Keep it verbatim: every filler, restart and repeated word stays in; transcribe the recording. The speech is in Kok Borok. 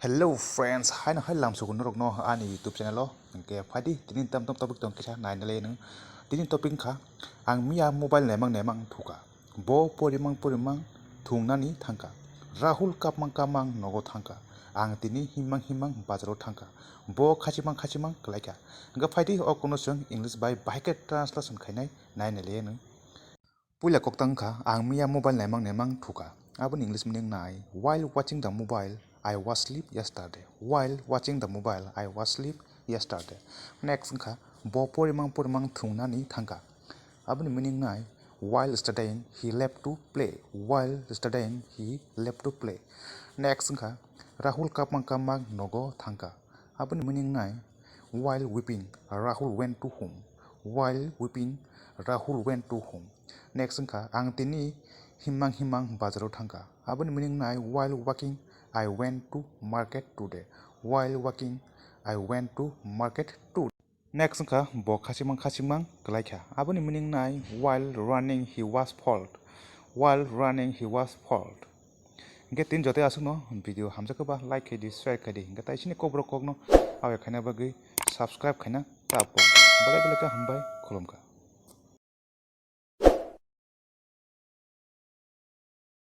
Hello friends, haino hai lamsugo norokno ani YouTube channel o. Hwnkhe phaidi tini tam tam topic tong kisa nainale nung. Tini topic kha ang miya mobile naimang naimang thuka. Bo porimang porimang thungnani thangka. Rahul kapmang kapmang nogo thangka. Ang tini himmang himmang bazaro thangka. Bo khachimang khachimang klaika. Hwnkhe phaidi o kono chwng English bai bahai khe translation khainai nainale nung. Puila koktang kha, ang miya mobile naimang naimang thuka. Aboni English meaning nai, while watching the mobile, I was asleep yesterday. While watching the mobile, I was asleep yesterday. Next wngkha, bo porimang porimang thungnani thangka. Aboni meaning nai, while studying, he left to play. While studying, he left to play. Next wngkha, Rahul kapmang kapmang nogo thangka. Aboni meaning nai, while weeping, Rahul went to home. While weeping, Rahul went to home. Next wngkha, ang tini himmang himmang bazaro thangka. Aboni meaning nai, while walking, I went to market today. While walking, I went to market today. Next wngkha, bo khachimang khachimang klaikha. Aboni meaning nai, while running, he was fall. While running, he was fall. Hingke tin jote aswkno video hamjakhe ba like khaidi, share khaidi. Hingke tai sini kokborok kokno awe khaina bagwi subscribe khaina ta pok. Belai belai khe hambai, khulumkha.